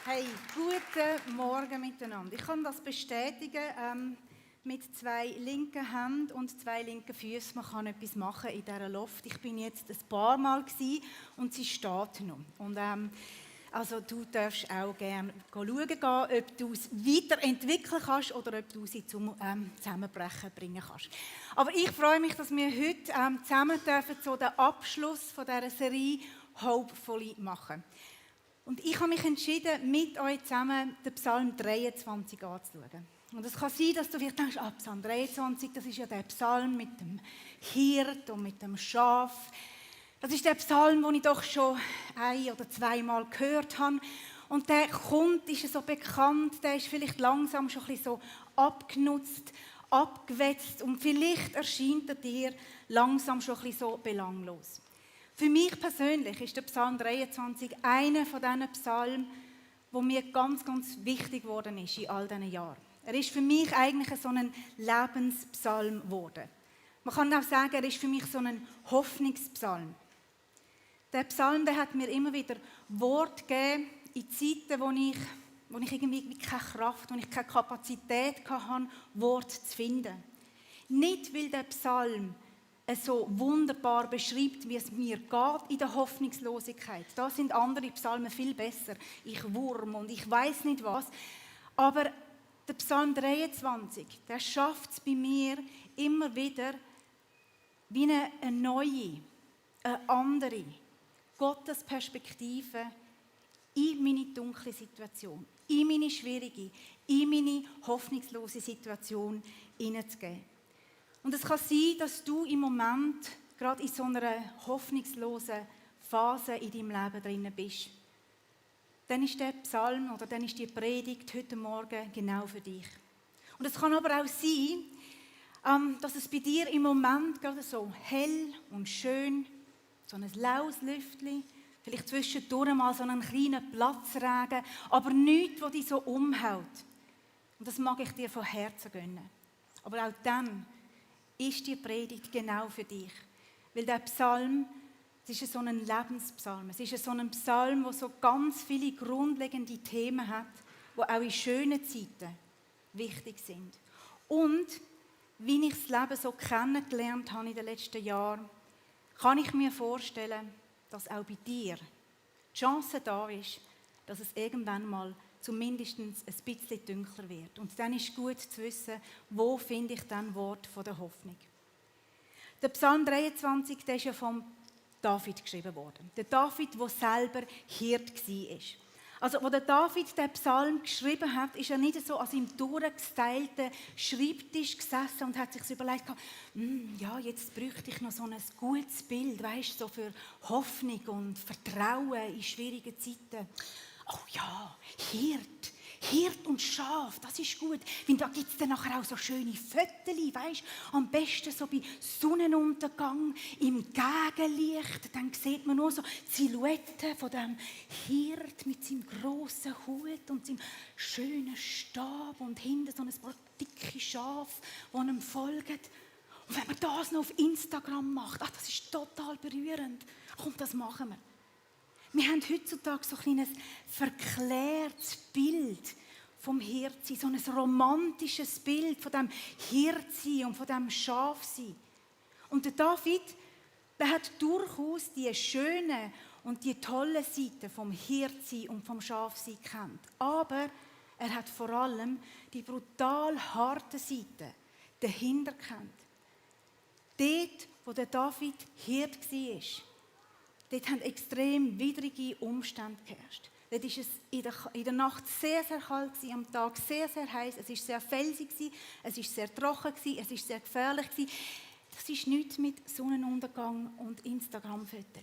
Hey, guten Morgen miteinander. Ich kann das bestätigen mit 2 linken Händen und 2 linken Füßen. Man kann etwas machen in dieser Luft. Ich bin jetzt ein paar Mal und sie steht noch. Und, also du darfst auch gerne schauen gehen, ob du es weiterentwickeln kannst oder ob du sie zum Zusammenbrechen bringen kannst. Aber ich freue mich, dass wir heute zusammen dürfen so den Abschluss von dieser Serie Hopefully machen. Und ich habe mich entschieden, mit euch zusammen den Psalm 23 anzuschauen. Und es kann sein, dass du vielleicht denkst, Psalm 23, das ist ja der Psalm mit dem Hirt und mit dem Schaf. Das ist der Psalm, den ich doch schon 1- oder 2-mal gehört habe. Und der ist so bekannt, der ist vielleicht langsam schon ein bisschen so abgenutzt, abgewetzt und vielleicht erscheint er dir langsam schon ein bisschen so belanglos. Für mich persönlich ist der Psalm 23 einer von diesen Psalmen, der mir ganz, ganz wichtig geworden ist in all diesen Jahren. Er ist für mich eigentlich so ein Lebenspsalm geworden. Man kann auch sagen, er ist für mich so ein Hoffnungspsalm. Der Psalm, der hat mir immer wieder Wort gegeben in Zeiten, wo ich irgendwie keine Kraft, wo ich keine Kapazität hatte, Wort zu finden. Nicht, weil der Psalm so wunderbar beschreibt, wie es mir geht in der Hoffnungslosigkeit. Da sind andere Psalmen viel besser. Ich Wurm und ich weiß nicht was. Aber der Psalm 23, der schafft es bei mir immer wieder wie eine neue, eine andere Gottes Perspektive in meine dunkle Situation, in meine schwierige, in meine hoffnungslose Situation hineinzugeben. Und es kann sein, dass du im Moment gerade in so einer hoffnungslosen Phase in deinem Leben drin bist. Dann ist der Psalm oder dann ist die Predigt heute Morgen genau für dich. Und es kann aber auch sein, dass es bei dir im Moment gerade so hell und schön, so ein laues Lüftchen, vielleicht zwischendurch mal so einen kleinen Platzregen, aber nichts, was dich so umhaut. Und das mag ich dir von Herzen gönnen. Aber auch dann ist die Predigt genau für dich. Weil der Psalm, es ist so ein Lebenspsalm. Es ist so ein Psalm, der so ganz viele grundlegende Themen hat, die auch in schönen Zeiten wichtig sind. Und wie ich das Leben so kennengelernt habe in den letzten Jahren, kann ich mir vorstellen, dass auch bei dir die Chance da ist, dass es irgendwann mal zumindest ein bisschen dunkler wird. Und dann ist gut zu wissen, wo finde ich dann Wort von der Hoffnung. Der Psalm 23, der ist ja von David geschrieben worden. Der David, der selber Hirt war. Also, als der David den Psalm geschrieben hat, ist er nicht so an seinem durchgestylten Schreibtisch gesessen und hat sich überlegt, ja, jetzt bräuchte ich noch so ein gutes Bild, weißt, so für Hoffnung und Vertrauen in schwierigen Zeiten. Oh ja, Hirt und Schaf, das ist gut. Weil da gibt es dann nachher auch so schöne Fötterchen, weißt? Am besten so bei Sonnenuntergang, im Gegenlicht. Dann sieht man nur so Silhouetten von dem Hirt mit seinem grossen Hut und seinem schönen Stab und hinten so ein paar dicke Schafe, die ihm folgen. Und wenn man das noch auf Instagram macht, das ist total berührend. Komm, das machen wir. Wir haben heutzutage so ein kleines verklärtes Bild vom Hirtsein, so ein romantisches Bild von dem Hirtsein und von dem Schafsein. Und der David, der hat durchaus die schönen und die tollen Seiten vom Hirtsein und vom Schafsein gekannt. Aber er hat vor allem die brutal harten Seiten dahinter gekannt. Dort, wo der David Hirt war, dort haben extrem widrige Umstände geherrscht. Dort war es in der Nacht sehr, sehr kalt, am Tag sehr, sehr heiß. Es war sehr felsig, es war sehr trocken, es war sehr gefährlich. Das ist nichts mit Sonnenuntergang und Instagram-Fotos.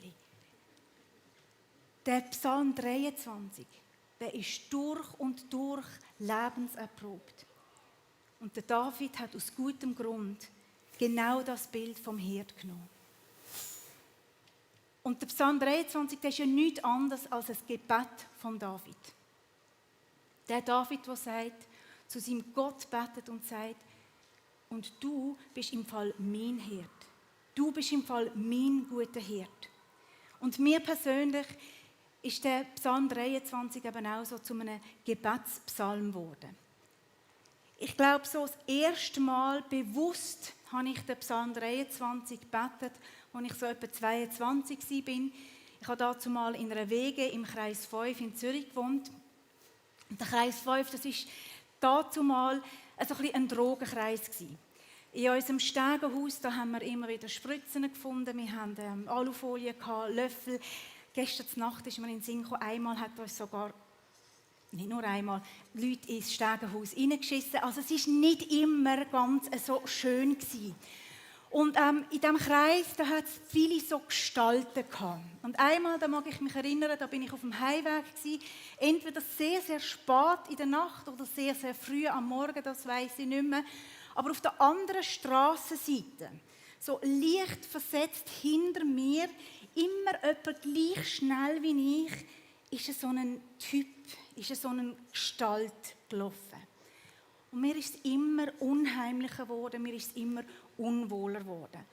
Der Psalm 23, der ist durch und durch lebenserprobt. Und der David hat aus gutem Grund genau das Bild vom Hirt genommen. Und der Psalm 23, der ist ja nichts anderes als ein Gebet von David. Der David, der sagt, zu seinem Gott betet und sagt, und du bist im Fall mein Hirt. Du bist im Fall mein guter Hirt. Und mir persönlich ist der Psalm 23 eben auch so zu einem Gebetspsalm geworden. Ich glaube, so das erste Mal bewusst habe ich den Psalm 23 gebetet, als ich so etwa 22 war. Ich habe dazu mal in einer WG im Kreis 5 in Zürich gewohnt. Und der Kreis 5, das war dazu mal ein Drogenkreis gewesen. In unserem Stegenhaus, da haben wir immer wieder Spritzen gefunden, wir hatten Alufolie, Löffel. Gestern Nacht ist mir in den Sinn gekommen, einmal hat uns sogar, nicht nur einmal, Leute ins Stegenhaus reingeschissen. Also es war nicht immer ganz so schön gewesen. Und in diesem Kreis, da hat es viele so Gestalten gehabt. Und einmal, da mag ich mich erinnern, da bin ich auf dem Heimweg gewesen, entweder sehr, sehr spät in der Nacht oder sehr, sehr früh am Morgen, das weiss ich nicht mehr. Aber auf der anderen Strassenseite, so leicht versetzt hinter mir, immer jemand gleich schnell wie ich, ist so ein Typ, ist so eine Gestalt gelaufen. Und mir ist es immer unheimlicher geworden, mir ist es immer unwohler geworden.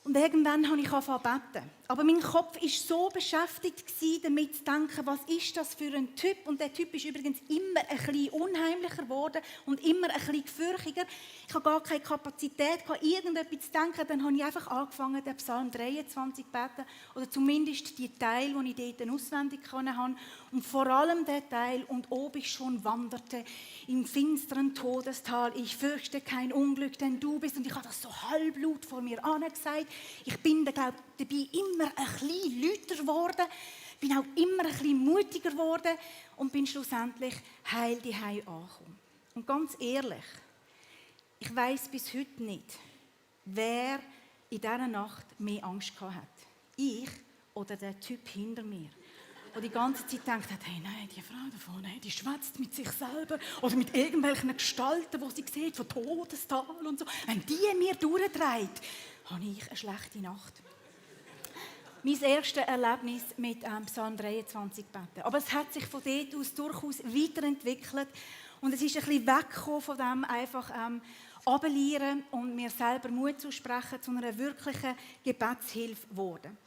Und irgendwann habe ich angefangen zu beten. Aber mein Kopf war so beschäftigt damit zu denken, was ist das für ein Typ? Und der Typ ist übrigens immer ein bisschen unheimlicher geworden und immer ein bisschen gefürchtiger. Ich habe gar keine Kapazität, irgendetwas zu denken. Dann habe ich einfach angefangen, den Psalm 23 zu beten. Oder zumindest die Teile, die ich dort auswendig hatte. Und vor allem der Teil, und ob ich schon wanderte im finsteren Todestal, ich fürchte kein Unglück, denn du bist. Und ich habe das so halblaut vor mir angesagt. Ich bin dabei immer ein bisschen lauter geworden, bin auch immer ein bisschen mutiger geworden und bin schlussendlich heil daheim angekommen. Und ganz ehrlich, ich weiss bis heute nicht, wer in dieser Nacht mehr Angst gehabt hat. Ich oder der Typ hinter mir. Der die ganze Zeit denkt hat, hey, nein, die Frau da vorne, die schwätzt mit sich selber oder mit irgendwelchen Gestalten, die sie sieht, von Todestal und so. Wenn die mir durchdreht, habe ich eine schlechte Nacht. Mein erstes Erlebnis mit Psalm 23 beten. Aber es hat sich von dort aus durchaus weiterentwickelt und es ist ein bisschen weggekommen von dem einfach runterlieren und mir selber Mut zu sprechen zu einer wirklichen Gebetshilfe geworden.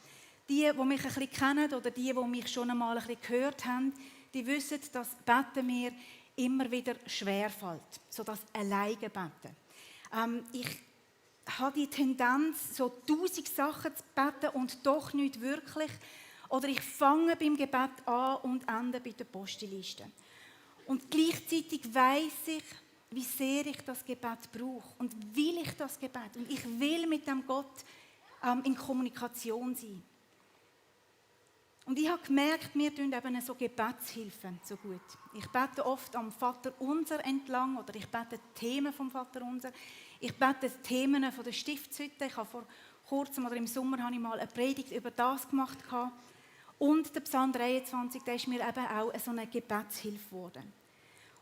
Die mich ein bisschen kennen oder die mich schon einmal ein bisschen gehört haben, die wissen, dass Beten mir immer wieder schwerfällt. So das alleine Beten. Ich habe die Tendenz, so 1000 Sachen zu beten und doch nicht wirklich. Oder ich fange beim Gebet an und ende bei der Postenliste. Und gleichzeitig weiss ich, wie sehr ich das Gebet brauche und will ich das Gebet. Und ich will mit dem Gott in Kommunikation sein. Und ich habe gemerkt, wir tun eben so Gebetshilfen so gut. Ich bete oft am Vaterunser entlang oder ich bete Themen vom Vaterunser. Ich bete Themen von der Stiftshütte. Ich habe vor kurzem oder im Sommer habe ich mal eine Predigt über das gemacht. Und der Psalm 23, der ist mir eben auch so eine Gebetshilfe geworden.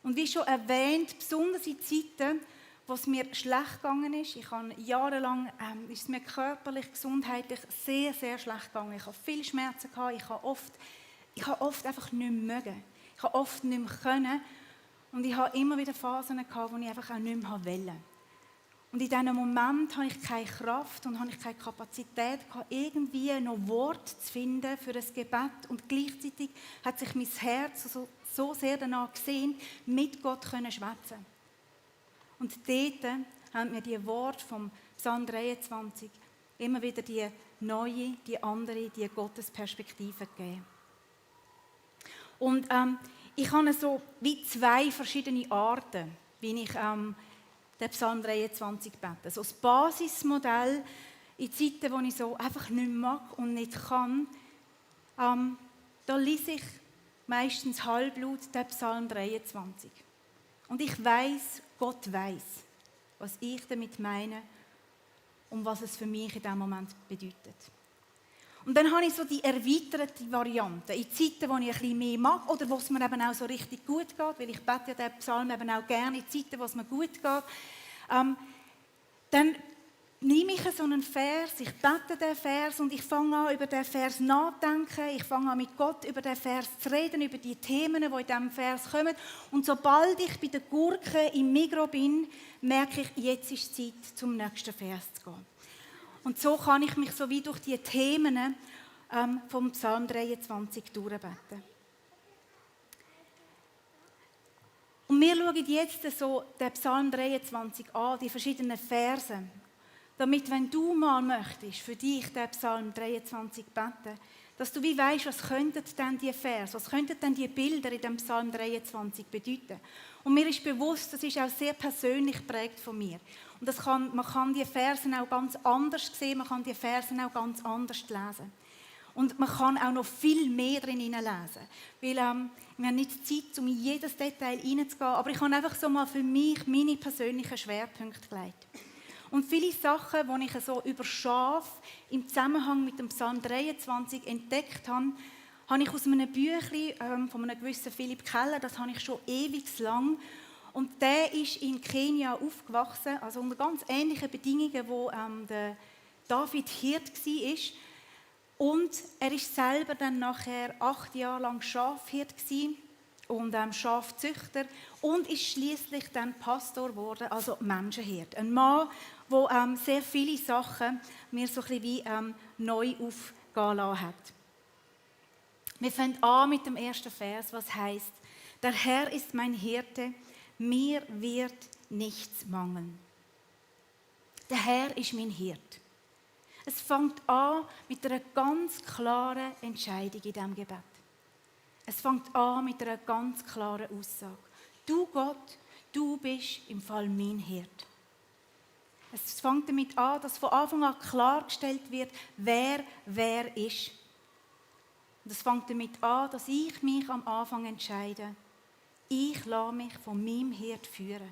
Und wie schon erwähnt, besonders in Zeiten, wo es mir schlecht gegangen ist. Ich habe jahrelang, ist es mir körperlich, gesundheitlich sehr, sehr schlecht gegangen. Ich habe viele Schmerzen gehabt. Ich habe oft einfach nicht mehr mögen. Ich habe oft nicht mehr können. Und ich habe immer wieder Phasen gehabt, wo ich einfach auch nicht mehr wollte. Und in diesem Moment habe ich keine Kraft und habe ich keine Kapazität gehabt, irgendwie noch Wort zu finden für ein Gebet. Und gleichzeitig hat sich mein Herz so sehr danach gesehnt, mit Gott zu schwätzen. Und dort haben mir die Worte vom Psalm 23 immer wieder die neue, die andere, die Gottesperspektive gegeben. Und ich habe so wie 2 verschiedene Arten, wie ich den Psalm 23 bete. So das Basismodell in Zeiten, wo ich so einfach nicht mag und nicht kann, da lese ich meistens halblaut den Psalm 23. Und ich weiss, Gott weiss, was ich damit meine und was es für mich in diesem Moment bedeutet. Und dann habe ich so die erweiterte Variante. In Zeiten, wo ich ein bisschen mehr mag oder wo es mir eben auch so richtig gut geht, weil ich bete ja den Psalm eben auch gerne in Zeiten, wo es mir gut geht, dann nehme ich so einen Vers, ich bete den Vers und ich fange an, über den Vers nachzudenken. Ich fange an, mit Gott über den Vers zu reden, über die Themen, die in diesem Vers kommen. Und sobald ich bei der Gurke im Migros bin, merke ich, jetzt ist Zeit, zum nächsten Vers zu gehen. Und so kann ich mich so wie durch die Themen vom Psalm 23 durchbeten. Und wir schauen jetzt so den Psalm 23 an, die verschiedenen Verse, damit, wenn du mal möchtest, für dich den Psalm 23 beten, dass du wie weisst, was könnten denn die Verse, was könnten denn die Bilder in dem Psalm 23 bedeuten. Und mir ist bewusst, das ist auch sehr persönlich geprägt von mir. Und man kann die Verse auch ganz anders sehen, man kann die Verse auch ganz anders lesen. Und man kann auch noch viel mehr drin lesen. Weil wir haben nicht Zeit, um in jedes Detail hineinzugehen, aber ich habe einfach so mal für mich meine persönlichen Schwerpunkte gelegt. Und viele Sachen, die ich so über Schaf im Zusammenhang mit dem Psalm 23 entdeckt habe, habe ich aus einem Büchlein von einem gewissen Philipp Keller, das habe ich schon ewig lang. Und der ist in Kenia aufgewachsen, also unter ganz ähnlichen Bedingungen, wo der David Hirt war. Und er ist selber dann nachher 8 Jahre lang Schafhirt und Schafzüchter und ist schließlich dann Pastor geworden, also Menschenhirt. Ein Mann, der sehr viele Sachen mir so ein bisschen wie neu aufgehen lassen hat. Wir fangen an mit dem ersten Vers, was heißt: Der Herr ist mein Hirte, mir wird nichts mangeln. Der Herr ist mein Hirt. Es fängt an mit einer ganz klaren Entscheidung in diesem Gebet. Es fängt an mit einer ganz klaren Aussage. Du Gott, du bist im Fall mein Hirt. Es fängt damit an, dass von Anfang an klargestellt wird, wer ist. Und es fängt damit an, dass ich mich am Anfang entscheide, ich lasse mich von meinem Hirt führen.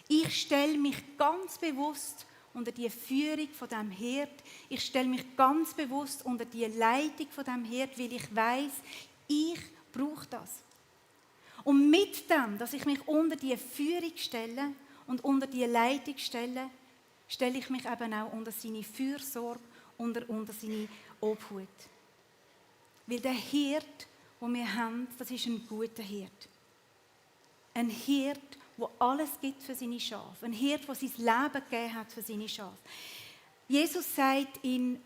Ich stelle mich ganz bewusst unter die Führung von dem Hirt. Ich stelle mich ganz bewusst unter die Leitung von dem Hirt, weil ich weiß, ich brauche das. Und mit dem, dass ich mich unter die Führung stelle und unter die Leitung stelle, stelle ich mich eben auch unter seine Fürsorge, unter seine Obhut. Weil der Hirt, den wir haben, das ist ein guter Hirt. Ein Hirt, der alles gibt für seine Schafe. Ein Hirt, der sein Leben gegeben hat für seine Schafe. Jesus sagt im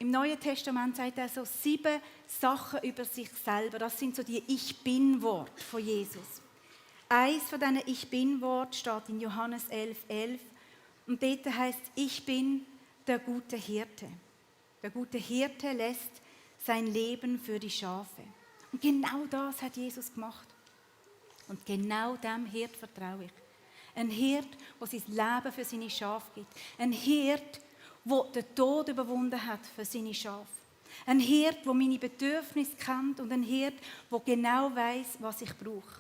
Neuen Testament sagt er so 7 Sachen über sich selber. Das sind so die Ich-Bin-Worte von Jesus. Eins von diesen Ich-Bin-Worten steht in Johannes 11,11. Und dort heißt: Ich bin der gute Hirte. Der gute Hirte lässt sein Leben für die Schafe. Und genau das hat Jesus gemacht. Und genau dem Hirt vertraue ich. Ein Hirt, der sein Leben für seine Schafe gibt. Ein Hirt, der den Tod überwunden hat für seine Schafe. Ein Hirt, der meine Bedürfnisse kennt und ein Hirt, der genau weiß, was ich brauche.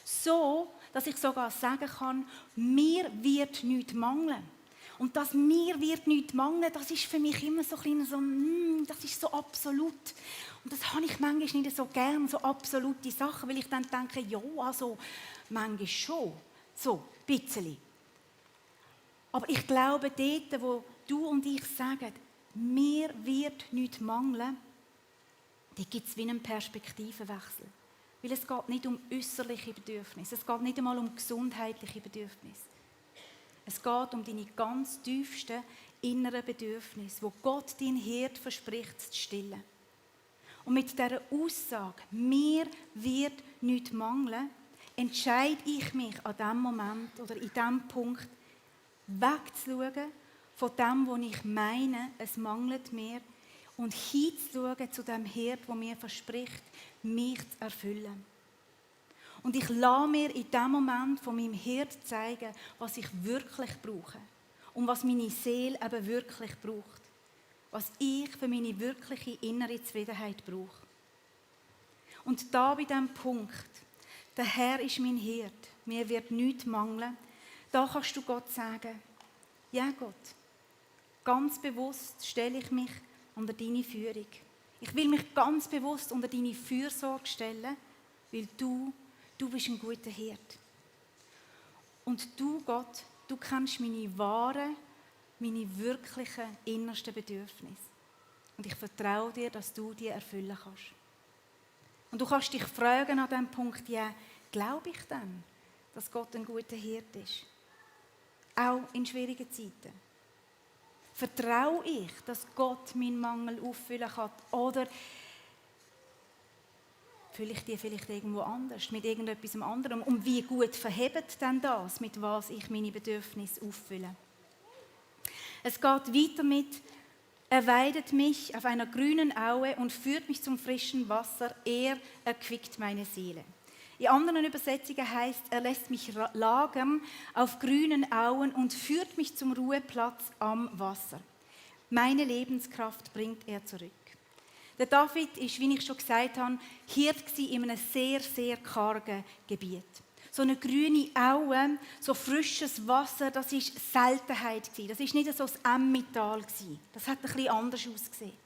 So, dass ich sogar sagen kann, mir wird nichts mangeln. Und das mir wird nichts mangeln, das ist für mich immer so ein bisschen das ist so absolut. Und das habe ich manchmal nicht so gern, so absolute Sachen, weil ich dann denke, ja, also manchmal schon, so ein bisschen. Aber ich glaube, dort, wo du und ich sagen, mir wird nichts mangeln, da gibt es wie einen Perspektivenwechsel. Weil es geht nicht um äußerliche Bedürfnisse, es geht nicht einmal um gesundheitliche Bedürfnisse. Es geht um deine ganz tiefsten inneren Bedürfnisse, wo Gott dein Hirt verspricht zu stillen. Und mit dieser Aussage, mir wird nichts mangeln, entscheide ich mich an diesem Moment oder in diesem Punkt, wegzuschauen von dem, was ich meine, es mangelt mir, und hinzuschauen zu dem Hirt, der mir verspricht, mich zu erfüllen. Und ich lasse mir in diesem Moment von meinem Hirt zeigen, was ich wirklich brauche und was meine Seele eben wirklich braucht. Was ich für meine wirkliche innere Zufriedenheit brauche. Und da bei diesem Punkt, der Herr ist mein Hirt, mir wird nichts mangeln, da kannst du Gott sagen, ja Gott, ganz bewusst stelle ich mich unter deine Führung. Ich will mich ganz bewusst unter deine Fürsorge stellen, weil du bist ein guter Hirt. Und du, Gott, du kennst meine wahren, meine wirklichen innersten Bedürfnisse. Und ich vertraue dir, dass du die erfüllen kannst. Und du kannst dich fragen an diesem Punkt, ja, glaube ich denn, dass Gott ein guter Hirt ist? Auch in schwierigen Zeiten. Vertraue ich, dass Gott meinen Mangel auffüllen kann? Oder fühle ich die vielleicht irgendwo anders, mit irgendetwas anderem? Und wie gut verhebt denn das, mit was ich meine Bedürfnisse auffülle? Es geht weiter mit: Er weidet mich auf einer grünen Aue und führt mich zum frischen Wasser. Er erquickt meine Seele. In anderen Übersetzungen heißt: Er lässt mich lagern auf grünen Auen und führt mich zum Ruheplatz am Wasser. Meine Lebenskraft bringt er zurück. Der David ist, wie ich schon gesagt habe, Hirte in einem sehr, sehr kargen Gebiet. So eine grüne Aue, so frisches Wasser, das war Seltenheit. Das war nicht so das Emmental. Das hat ein bisschen anders ausgesehen.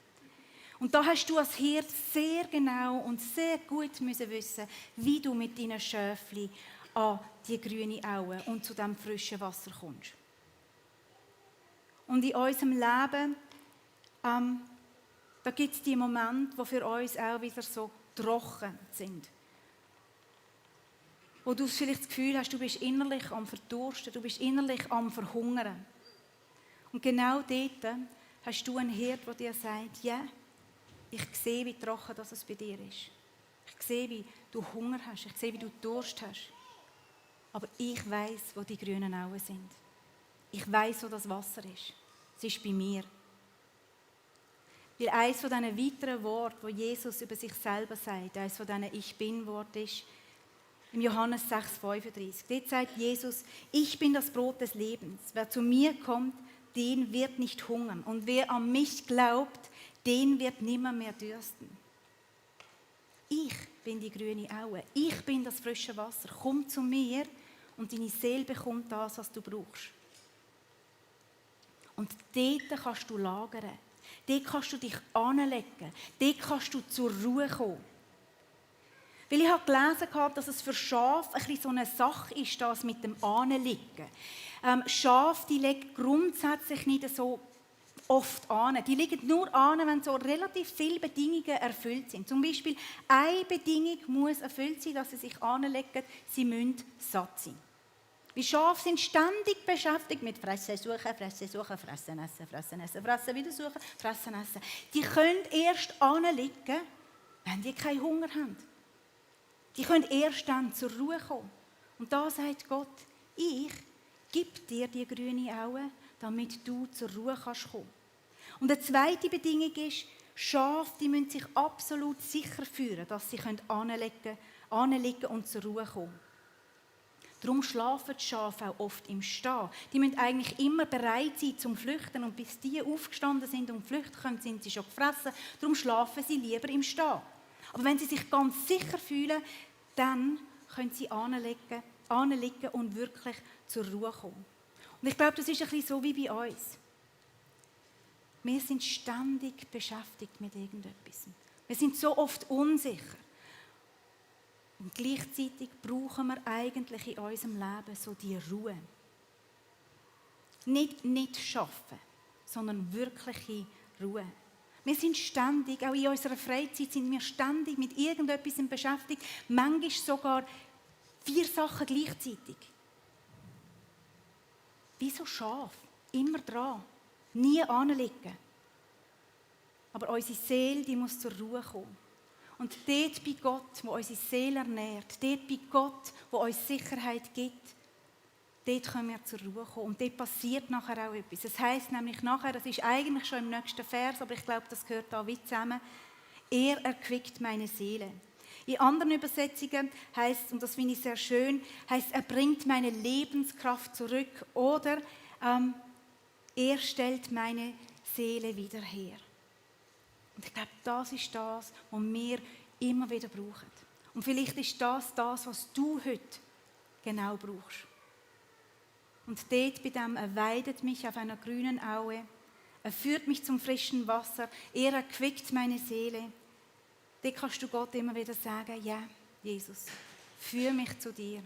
Und da hast du als Hirte sehr genau und sehr gut müssen wissen, wie du mit deinen Schäfchen an die grüne Aue und zu diesem frischen Wasser kommst. Und in unserem Leben, da gibt es die Momente, die für uns auch wieder so trocken sind. Wo du vielleicht das Gefühl hast, du bist innerlich am Verdursten, du bist innerlich am Verhungern. Und genau dort hast du einen Hirt, der dir sagt: Ja, ich sehe, wie trocken das bei dir ist. Ich sehe, wie du Hunger hast, ich sehe, wie du Durst hast. Aber ich weiß, wo die grünen Auen sind. Ich weiß, wo das Wasser ist. Es ist bei mir. Weil eines von diesen weiteren Worten, die Jesus über sich selber sagt, eines von diesen Ich Bin-Worten ist, im Johannes 6,35. Dort sagt Jesus: Ich bin das Brot des Lebens. Wer zu mir kommt, den wird nicht hungern. Und wer an mich glaubt, den wird nimmer mehr dürsten. Ich bin die grüne Aue. Ich bin das frische Wasser. Komm zu mir und deine Seele bekommt das, was du brauchst. Und dort kannst du lagern. Dort kannst du dich anlegen. Dort kannst du zur Ruhe kommen. Weil ich habe gelesen, dass es für Schafe ein bisschen so eine Sache ist, das mit dem Anliegen. Schafe, die legen grundsätzlich nicht so oft an. Die liegen nur an, wenn so relativ viele Bedingungen erfüllt sind. Zum Beispiel, eine Bedingung muss erfüllt sein, dass sie sich anlegen: sie müssen satt sein. Die Schafe sind ständig beschäftigt mit Fressen suchen, Fressen suchen, Fressen essen, Fressen essen, Fressen wieder suchen, Fressen essen. Die können erst anliegen, wenn die keinen Hunger haben. Die können erst dann zur Ruhe kommen. Und da sagt Gott: Ich gebe dir die grüne Aue, damit du zur Ruhe kannst kommen. Und eine zweite Bedingung ist, Schafe, die müssen sich absolut sicher fühlen, dass sie anliegen und zur Ruhe kommen. Darum schlafen die Schafe auch oft im Stehen. Die müssen eigentlich immer bereit sein zum Flüchten. Und bis die aufgestanden sind und flüchten können, sind sie schon gefressen. Darum schlafen sie lieber im Stehen. Aber wenn sie sich ganz sicher fühlen, dann können sie anliegen und wirklich zur Ruhe kommen. Und ich glaube, das ist ein bisschen so wie bei uns. Wir sind ständig beschäftigt mit irgendetwas. Wir sind so oft unsicher. Und gleichzeitig brauchen wir eigentlich in unserem Leben so die Ruhe. Nicht schaffen, sondern wirkliche Ruhe. Wir sind ständig, auch in unserer Freizeit sind wir ständig mit irgendetwas beschäftigt, manchmal sogar 4 Sachen gleichzeitig. Wie so Schafe, immer dran, nie anliegen. Aber unsere Seele, die muss zur Ruhe kommen. Und dort bei Gott, wo unsere Seele ernährt, dort bei Gott, wo uns Sicherheit gibt, dort können wir zur Ruhe kommen. Und dort passiert nachher auch etwas. Das heisst nämlich nachher, das ist eigentlich schon im nächsten Vers, aber ich glaube, das gehört da wie zusammen: Er erquickt meine Seele. In anderen Übersetzungen heisst, und das finde ich sehr schön, heisst, er bringt meine Lebenskraft zurück oder er stellt meine Seele wieder her. Und ich glaube, das ist das, was wir immer wieder brauchen. Und vielleicht ist das, was du heute genau brauchst. Und dort bei dem: Er weidet mich auf einer grünen Aue, er führt mich zum frischen Wasser, er erquickt meine Seele. Dort kannst du Gott immer wieder sagen: Ja, Jesus, führ mich zu dir.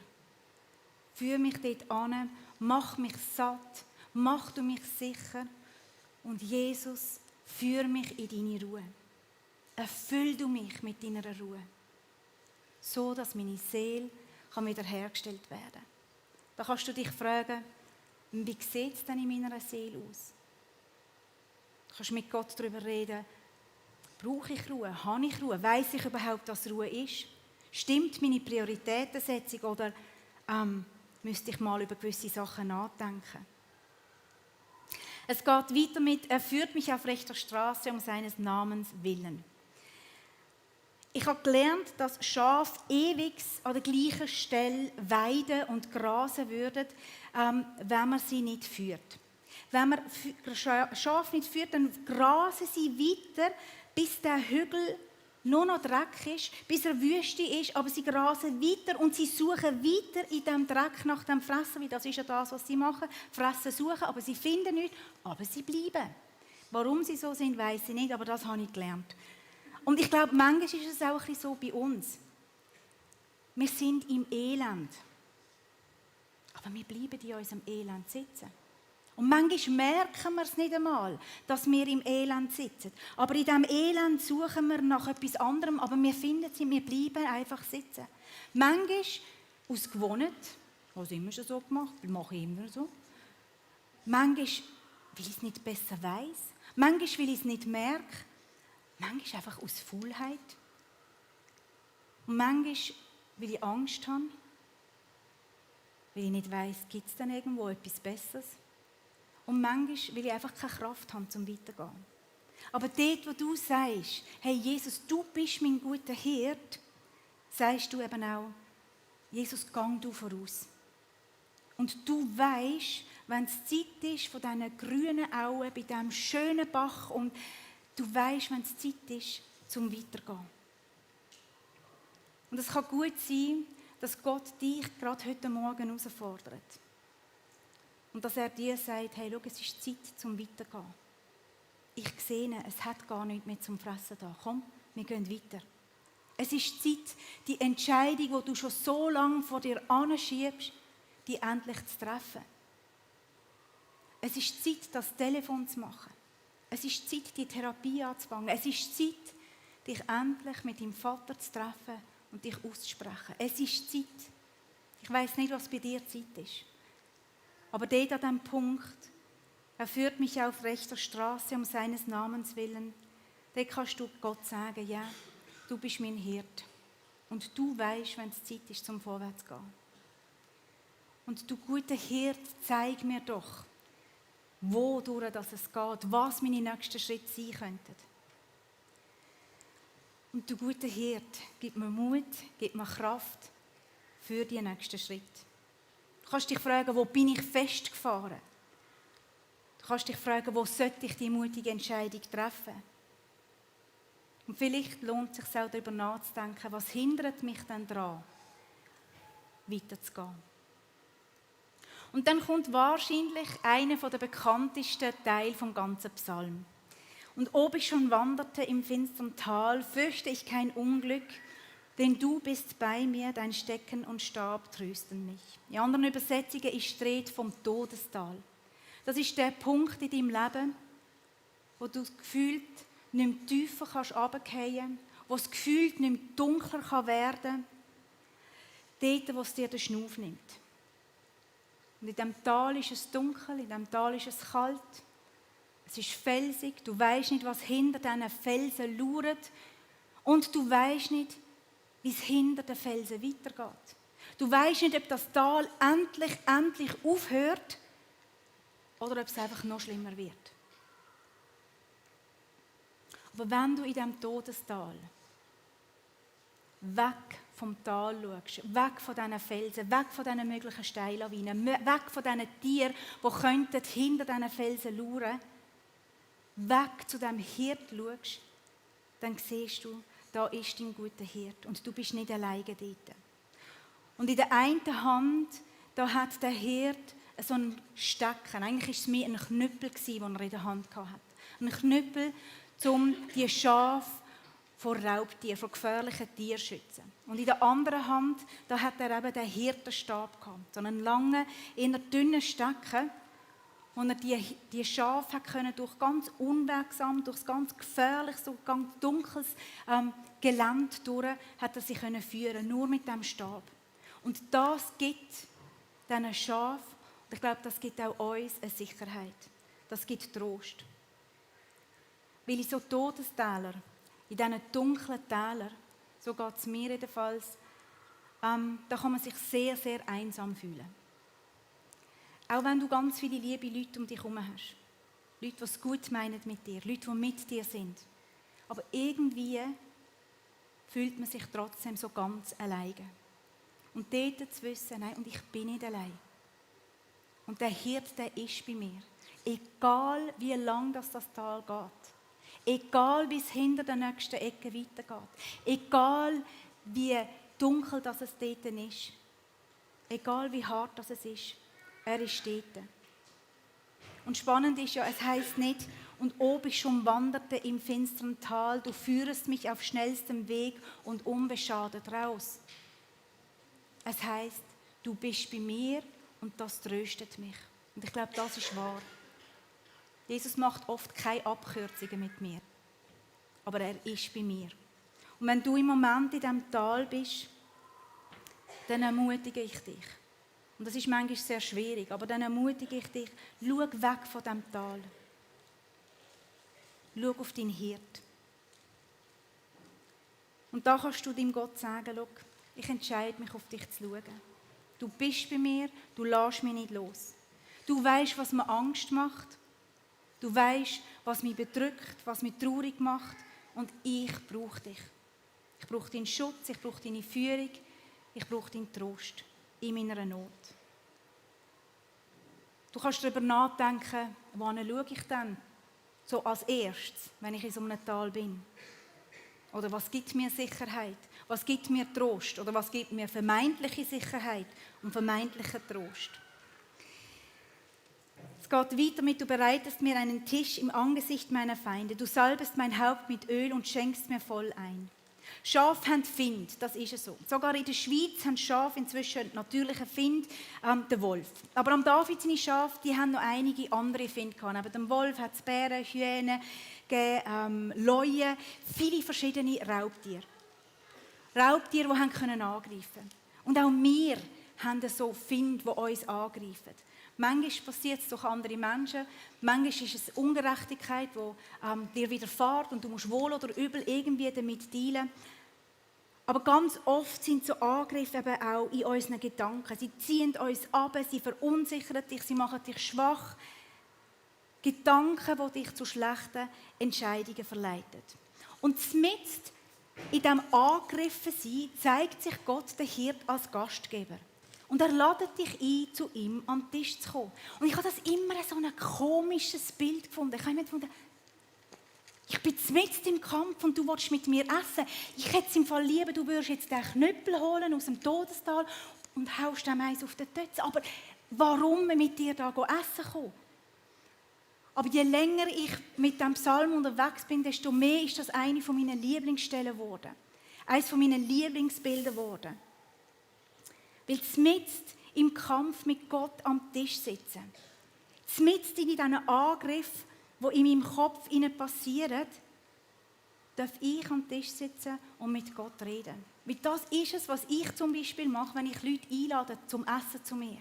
Führ mich dort an, mach mich satt, mach du mich sicher. Und Jesus, führ mich in deine Ruhe. Erfüll du mich mit deiner Ruhe. So, dass meine Seele wiederhergestellt werden kann. Da kannst du dich fragen: Wie sieht es denn in meiner Seele aus? Du kannst mit Gott darüber reden, brauche ich Ruhe, habe ich Ruhe, weiss ich überhaupt, was Ruhe ist? Stimmt meine Prioritätensetzung oder müsste ich mal über gewisse Sachen nachdenken? Es geht weiter mit, er führt mich auf rechter Straße um seines Namens willen. Ich habe gelernt, dass Schafe ewig an der gleichen Stelle weiden und grasen würden, wenn man sie nicht führt. Wenn man Schafe nicht führt, dann grasen sie weiter, bis der Hügel nur noch Dreck ist, bis er Wüste ist, aber sie grasen weiter und sie suchen weiter in dem Dreck nach dem Fressen, weil das ist ja das, was sie machen, fressen, suchen, aber sie finden nichts, aber sie bleiben. Warum sie so sind, weiss ich nicht, aber das habe ich gelernt. Und ich glaube, manchmal ist es auch ein bisschen so bei uns. Wir sind im Elend, aber wir bleiben in unserem Elend sitzen. Und manchmal merken wir es nicht einmal, dass wir im Elend sitzen. Aber in diesem Elend suchen wir nach etwas anderem, aber wir finden es, wir bleiben einfach sitzen. Manchmal aus Gewohnheit, was immer schon so gemacht, mache ich immer so. Manchmal, weil ich es nicht besser weiss. Manchmal, weil ich es nicht merke. Manchmal einfach aus Faulheit. Und manchmal, weil ich Angst habe. Weil ich nicht weiss, gibt es denn irgendwo etwas Besseres? Und manchmal, weil ich einfach keine Kraft habe, um weiterzugehen. Aber dort, wo du sagst, hey Jesus, du bist mein guter Hirt, sagst du eben auch, Jesus, gang du voraus. Und du weisst, wenn es Zeit ist von diesen grünen Auen, bei diesem schönen Bach, und du weisst, wenn es Zeit ist, zum Weitergehen. Und es kann gut sein, dass Gott dich gerade heute Morgen herausfordert. Und dass er dir sagt, hey, schau, es ist Zeit zum Weitergehen. Ich sehe, es hat gar nichts mehr zum Fressen da. Komm, wir gehen weiter. Es ist Zeit, die Entscheidung, die du schon so lange vor dir anschiebst, die endlich zu treffen. Es ist Zeit, das Telefon zu machen. Es ist Zeit, die Therapie anzufangen. Es ist Zeit, dich endlich mit deinem Vater zu treffen und dich auszusprechen. Es ist Zeit. Ich weiss nicht, was bei dir Zeit ist. Aber dort an diesem Punkt, er führt mich auf rechter Straße um seines Namens willen, dort kannst du Gott sagen, ja, du bist mein Hirt. Und du weisst, wenn es Zeit ist, zum Vorwärts zu gehen. Und du guter Hirt, zeig mir doch, wodurch das es geht, was meine nächsten Schritte sein könnten. Und du guter Hirt, gib mir Mut, gib mir Kraft für die nächsten Schritte. Du kannst dich fragen, wo bin ich festgefahren? Du kannst dich fragen, wo sollte ich die mutige Entscheidung treffen? Und vielleicht lohnt es sich auch darüber nachzudenken, was hindert mich denn daran, weiterzugehen? Und dann kommt wahrscheinlich einer der bekanntesten Teile vom ganzen Psalm. Und ob ich schon wanderte im finstern Tal, fürchte ich kein Unglück, denn du bist bei mir, dein Stecken und Stab trösten mich. In anderen Übersetzungen ist die Rede vom Todestal. Das ist der Punkt in deinem Leben, wo du das Gefühl nicht mehr tiefer runterfallen kannst, wo das Gefühl nicht mehr dunkler werden kann, dort, wo es dir den Schnuff nimmt. Und in diesem Tal ist es dunkel, in diesem Tal ist es kalt, es ist felsig, du weisst nicht, was hinter diesen Felsen lauert und du weisst nicht, wie es hinter den Felsen weitergeht. Du weisst nicht, ob das Tal endlich aufhört oder ob es einfach noch schlimmer wird. Aber wenn du in diesem Todestal weg vom Tal schaust, weg von diesen Felsen, weg von diesen möglichen Steillawinen, weg von diesen Tieren, die hinter diesen Felsen lauern, weg zu diesem Hirt schaust, dann siehst du, da ist dein guter Hirt und du bist nicht alleine dort. Und in der einen Hand, da hat der Hirt so einen Stecken, eigentlich war es mehr ein Knüppel, den er in der Hand hatte. Ein Knüppel, um die Schafe vor Raubtieren, vor gefährlichen Tieren zu schützen. Und in der anderen Hand, da hat er eben den Hirtenstab gehabt, so einen langen, eher dünnen Stecken, wo er die Schafe durch ganz unwegsam, durch ganz gefährliches, so ganz dunkles Gelände durch, hat er sie führen, nur mit dem Stab. Und das gibt diesen Schafen, und ich glaube, das gibt auch uns eine Sicherheit. Das gibt Trost. Weil in so Todestäler, in diesen dunklen Tälern, so geht es mir jedenfalls, da kann man sich sehr, sehr einsam fühlen. Auch wenn du ganz viele liebe Leute um dich herum hast. Leute, die es gut meinen mit dir, Leute, die mit dir sind. Aber irgendwie fühlt man sich trotzdem so ganz alleine. Und dort zu wissen, nein, und ich bin nicht allein. Und der Hirte, der ist bei mir. Egal, wie lang das Tal geht. Egal, wie es hinter der nächsten Ecke weitergeht. Egal, wie dunkel das es dort ist. Egal, wie hart das es ist. Er ist dort. Und spannend ist ja, es heisst nicht, und ob ich schon wanderte im finsteren Tal, du führest mich auf schnellstem Weg und unbeschadet raus. Es heisst, du bist bei mir und das tröstet mich. Und ich glaube, das ist wahr. Jesus macht oft keine Abkürzungen mit mir, aber er ist bei mir. Und wenn du im Moment in diesem Tal bist, dann ermutige ich dich. Und das ist manchmal sehr schwierig, aber dann ermutige ich dich, schau weg von diesem Tal. Schau auf deinen Hirt. Und da kannst du deinem Gott sagen, schau, ich entscheide mich, auf dich zu schauen. Du bist bei mir, du lässt mich nicht los. Du weißt, was mir Angst macht. Du weißt, was mich bedrückt, was mich traurig macht. Und ich brauche dich. Ich brauche deinen Schutz, ich brauche deine Führung, ich brauche deinen Trost in meiner Not. Du kannst darüber nachdenken, wohin schaue ich denn so als erstes, wenn ich in so einem Tal bin? Oder was gibt mir Sicherheit? Was gibt mir Trost? Oder was gibt mir vermeintliche Sicherheit und vermeintlichen Trost? Es geht weiter mit, du bereitest mir einen Tisch im Angesicht meiner Feinde. Du salbest mein Haupt mit Öl und schenkst mir voll ein. Schafe haben Find, das ist es so. Sogar in der Schweiz haben Schafe inzwischen natürlichen Find, den Wolf. Aber am David seine Schafe, die haben noch einige andere Finde gehabt. Neben dem Wolf hat es Bären, Hyänen, Leuen, viele verschiedene Raubtiere. Raubtiere, die angreifen können. Und auch wir haben so Finde, die uns angreifen. Manchmal passiert es durch andere Menschen, manchmal ist es Ungerechtigkeit, die dir widerfährt und du musst wohl oder übel irgendwie damit dealen. Aber ganz oft sind so Angriffe eben auch in unseren Gedanken. Sie ziehen uns ab, sie verunsichern dich, sie machen dich schwach. Gedanken, die dich zu schlechten Entscheidungen verleiten. Und mitten in diesem Angriffensein zeigt sich Gott, der Hirt, als Gastgeber. Und er lädt dich ein, zu ihm an den Tisch zu kommen. Und ich habe das immer so ein komisches Bild gefunden. Ich habe immer gefunden, ich bin mitten im Kampf und du willst mit mir essen. Ich hätte es im Fall lieber, du würdest jetzt den Knüppel holen aus dem Todestal und haust dem eins auf den Tötz. Aber warum mit dir da essen kommen? Aber je länger ich mit dem Psalm unterwegs bin, desto mehr ist das eine von meinen Lieblingsstellen geworden. Eines von meinen Lieblingsbilder geworden. Weil mitten im Kampf mit Gott am Tisch sitzen, mitten in diesen Angriffen, die in meinem Kopf passieren, darf ich am Tisch sitzen und mit Gott reden. Weil das ist es, was ich zum Beispiel mache, wenn ich Leute einlade zum Essen zu mir.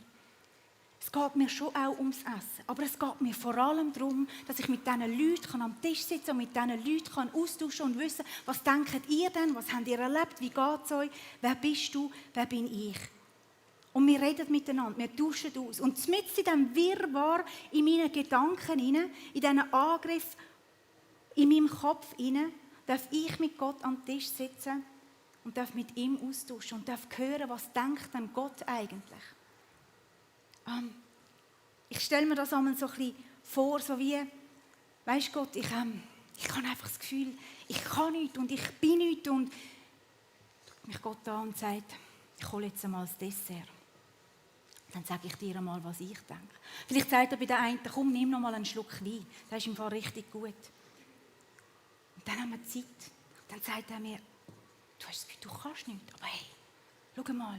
Es geht mir schon auch ums Essen, aber es geht mir vor allem darum, dass ich mit diesen Leuten am Tisch sitzen und mit diesen Leuten austauschen und wissen, was denkt ihr denn, was habt ihr erlebt, wie geht es euch, wer bist du, wer bin ich. Und wir reden miteinander, wir tauschen aus. Und mitten in diesem Wirrwarr in meinen Gedanken, in diesen Angriff in meinem Kopf, darf ich mit Gott am Tisch sitzen und darf mit ihm austauschen und darf hören, was denkt denn Gott eigentlich. Ich stelle mir das einmal so ein bisschen vor, so wie, weisst Gott, ich habe einfach das Gefühl, ich kann nichts und ich bin nichts. Und schaut mich Gott an und sagt, ich hole jetzt einmal das Dessert. Dann sage ich dir einmal, was ich denke. Vielleicht sagt er bei der einen, komm, nimm noch mal einen Schluck Wein. Das ist im Fall richtig gut. Und dann haben wir Zeit. Dann sagt er mir, du hast das Gefühl, du kannst nichts. Aber hey, schau mal,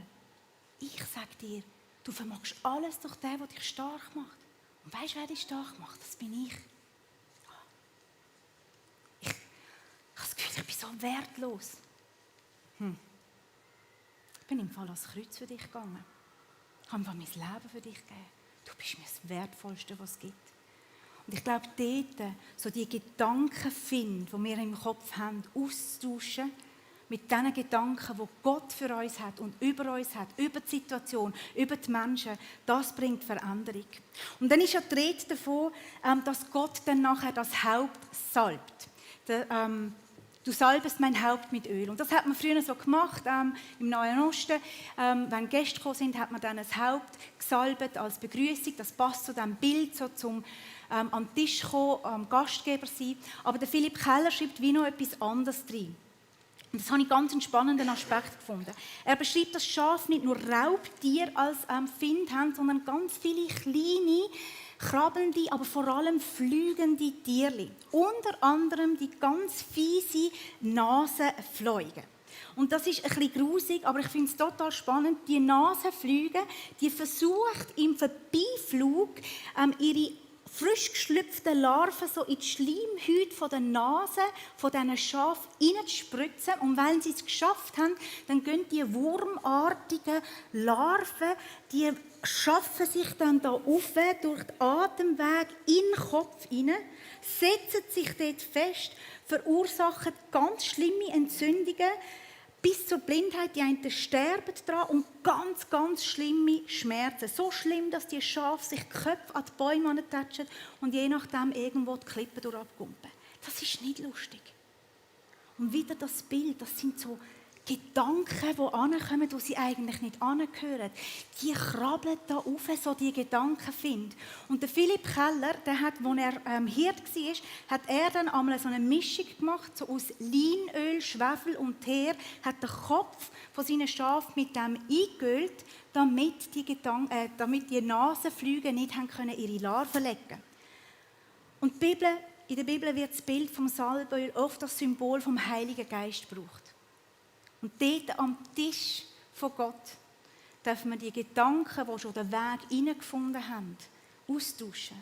ich sage dir, du vermagst alles durch den, der dich stark macht. Und weißt du, wer dich stark macht? Das bin ich. Ich habe das Gefühl, ich bin so wertlos. Ich bin im Fall ans Kreuz für dich gegangen. Ich habe mein Leben für dich gegeben. Du bist mir das Wertvollste, was es gibt. Und ich glaube, dort so die Gedanken finden, die wir im Kopf haben, austauschen mit den Gedanken, die Gott für uns hat und über uns hat, über die Situation, über die Menschen, das bringt Veränderung. Und dann ist ja die Rede davon, dass Gott dann nachher das Haupt salbt. Du salbest mein Haupt mit Öl. Und das hat man früher so gemacht, im Nahen Osten. Wenn Gäste gekommen sind, hat man dann das Haupt gesalbt als Begrüßung. Das passt zu diesem Bild, so zum an den Tisch kommen, am Gastgeber sein. Aber der Philipp Keller schreibt wie noch etwas anderes drin. Und das habe ich ganz einen spannenden Aspekt gefunden. Er beschreibt, dass Schafe nicht nur Raubtiere als Find haben, sondern ganz viele kleine, krabbelnde, aber vor allem fliegende Tierchen. Unter anderem die ganz fiese Nasenfliegen. Und das ist ein bisschen grusig, aber ich finde es total spannend. Die Nasenfliege, die versucht im Vorbeiflug ihre frisch geschlüpften Larven so in die Schleimhäute von der Nase von diesen Schafen hineinzuspritzen. Und wenn sie es geschafft haben, dann gehen die wurmartigen Larven, die schaffen sich dann da auf durch den Atemweg in den Kopf hinein, setzen sich dort fest, verursachen ganz schlimme Entzündungen, bis zur Blindheit. Die einen sterben daran und ganz, ganz schlimme Schmerzen. So schlimm, dass die Schafe sich die Köpfe an die Bäume tatschen und je nachdem irgendwo die Klippen durchgumpen. Das ist nicht lustig. Und wieder das Bild, das sind so Gedanken, die ankommen, die sie eigentlich nicht angehören. Die krabbeln da rauf, so die Gedanken finden. Und der Philipp Keller, der hat, als er Hirt war, hat er dann einmal so eine Mischung gemacht, so aus Leinöl, Schwefel und Teer, hat den Kopf von seinen Schafen mit dem eingeölt, damit die Nasenflüge nicht haben können ihre Larven legen. Und in der Bibel wird das Bild vom Salböl oft als Symbol vom Heiligen Geist gebraucht. Und dort am Tisch von Gott dürfen wir die Gedanken, die schon den Weg hineingefunden haben, austauschen.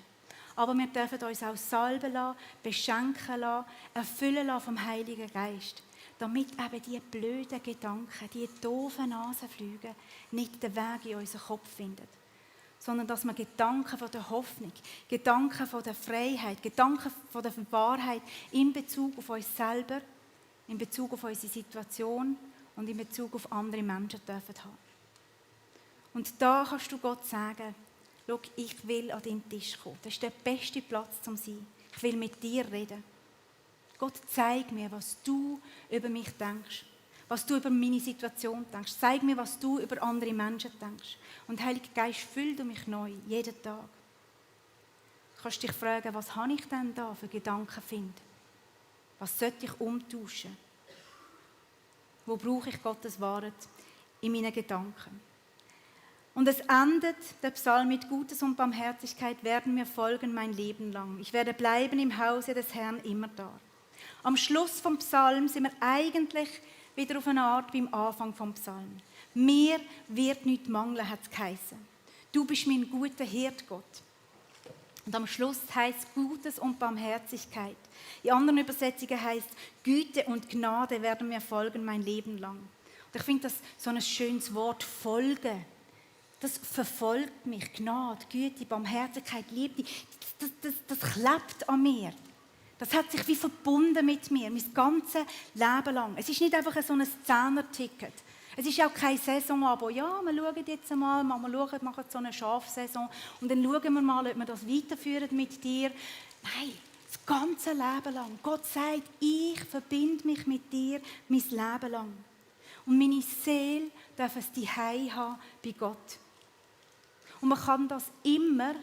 Aber wir dürfen uns auch salben lassen, beschenken lassen, erfüllen lassen vom Heiligen Geist, damit eben die blöden Gedanken, die doofen Nasenflüge nicht den Weg in unseren Kopf finden. Sondern dass wir Gedanken von der Hoffnung, Gedanken von der Freiheit, Gedanken von der Wahrheit in Bezug auf uns selber, in Bezug auf unsere Situation und in Bezug auf andere Menschen dürfen haben. Und da kannst du Gott sagen, schau, ich will an deinen Tisch kommen. Das ist der beste Platz zum Sein. Ich will mit dir reden. Gott, zeig mir, was du über mich denkst, was du über meine Situation denkst. Zeig mir, was du über andere Menschen denkst. Und Heiliger Geist, füll du mich neu, jeden Tag. Du kannst dich fragen, was habe ich denn da für Gedanken finden? Was sollte ich umtauschen? Wo brauche ich Gottes Wahrheit in meinen Gedanken? Und es endet der Psalm mit Gutes und Barmherzigkeit werden mir folgen mein Leben lang. Ich werde bleiben im Hause des Herrn immer da. Am Schluss vom Psalm sind wir eigentlich wieder auf eine Art wie am Anfang vom Psalm. Mir wird nichts mangeln, hat es geheißen. Du bist mein guter Hirt, Gott. Und am Schluss heißt es Gutes und Barmherzigkeit. In anderen Übersetzungen heißt Güte und Gnade werden mir folgen mein Leben lang. Und ich finde das so ein schönes Wort, folgen. Das verfolgt mich. Gnade, Güte, Barmherzigkeit, Liebe, das klebt an mir. Das hat sich wie verbunden mit mir, mein ganzes Leben lang. Es ist nicht einfach so ein Zehner-Ticket. Es ist auch kein Saisonabo. Ja, wir schauen jetzt einmal, machen so eine Schafsaison und dann schauen wir mal, ob wir das weiterführen mit dir. Nein, das ganze Leben lang. Gott sagt, ich verbinde mich mit dir mein Leben lang. Und meine Seele darf es zuhause haben bei Gott. Und man kann das immer,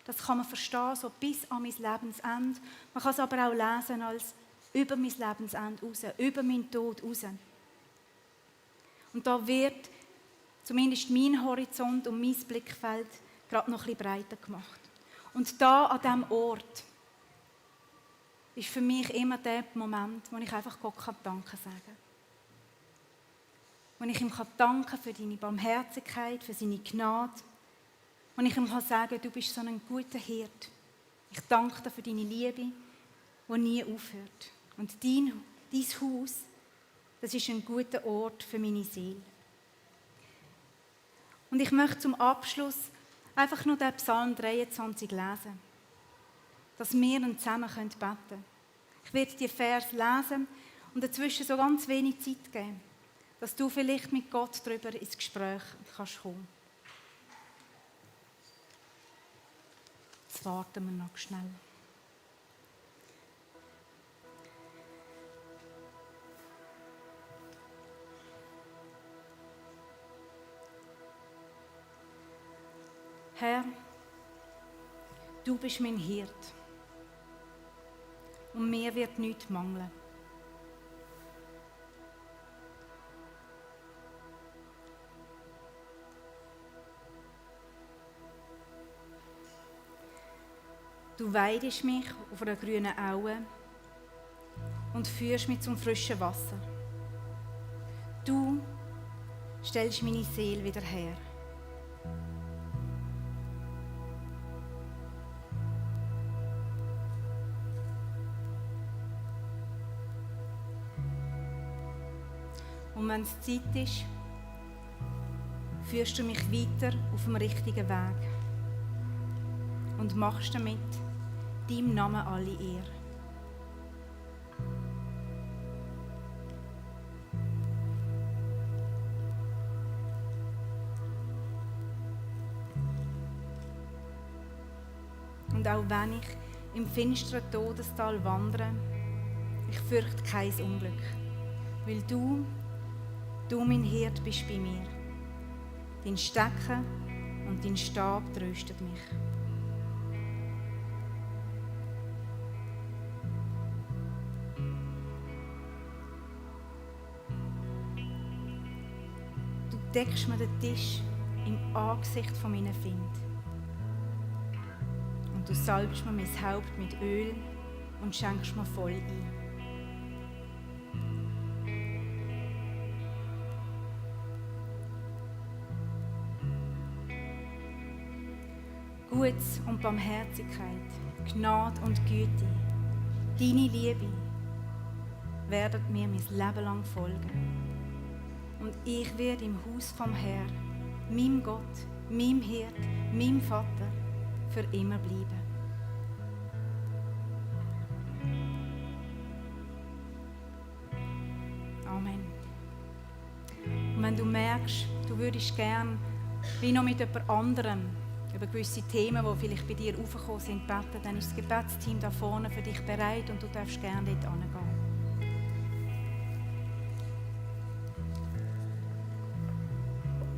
das kann man verstehen, so bis an mein Lebensende. Man kann es aber auch lesen als über mein Lebensende raus, über meinen Tod raus. Und da wird zumindest mein Horizont und mein Blickfeld gerade noch ein bisschen breiter gemacht. Und da an diesem Ort ist für mich immer der Moment, wo ich einfach Gott Danke sagen kann. Wo ich ihm danken für deine Barmherzigkeit, für seine Gnade. Wo ich ihm sagen kann, du bist so ein guter Hirt. Ich danke dir für deine Liebe, die nie aufhört. Und dein Haus, das ist ein guter Ort für meine Seele. Und ich möchte zum Abschluss einfach nur den Psalm 23 lesen. dass wir dann zusammen beten können. Ich werde die Vers lesen und dazwischen so ganz wenig Zeit geben, dass du vielleicht mit Gott darüber ins Gespräch kannst kommen. Jetzt warten wir noch schnell. Herr, du bist mein Hirt und mir wird nichts mangeln. Du weidest mich auf einer grünen Aue und führst mich zum frischen Wasser. Du stellst meine Seele wieder her. Und wenn es Zeit ist, führst du mich weiter auf dem richtigen Weg und machst damit deinem Namen alle Ehre. Und auch wenn ich im finsteren Todestal wandere, ich fürchte kein Unglück, weil du mein Hirt bist bei mir. Dein Stecken und dein Stab trösten mich. Du deckst mir den Tisch im Angesicht von meinen Feinden. Und du salbst mir mein Haupt mit Öl und schenkst mir voll ein. Gutes und Barmherzigkeit, Gnade und Güte, deine Liebe werden mir mein Leben lang folgen. Und ich werde im Haus vom Herrn, meinem Gott, meinem Hirt, meinem Vater, für immer bleiben. Amen. Und wenn du merkst, du würdest gern wie noch mit jemand anderem über gewisse Themen, die vielleicht bei dir aufgekommen sind, beten, dann ist das Gebetsteam da vorne für dich bereit und du darfst gerne dort hingehen.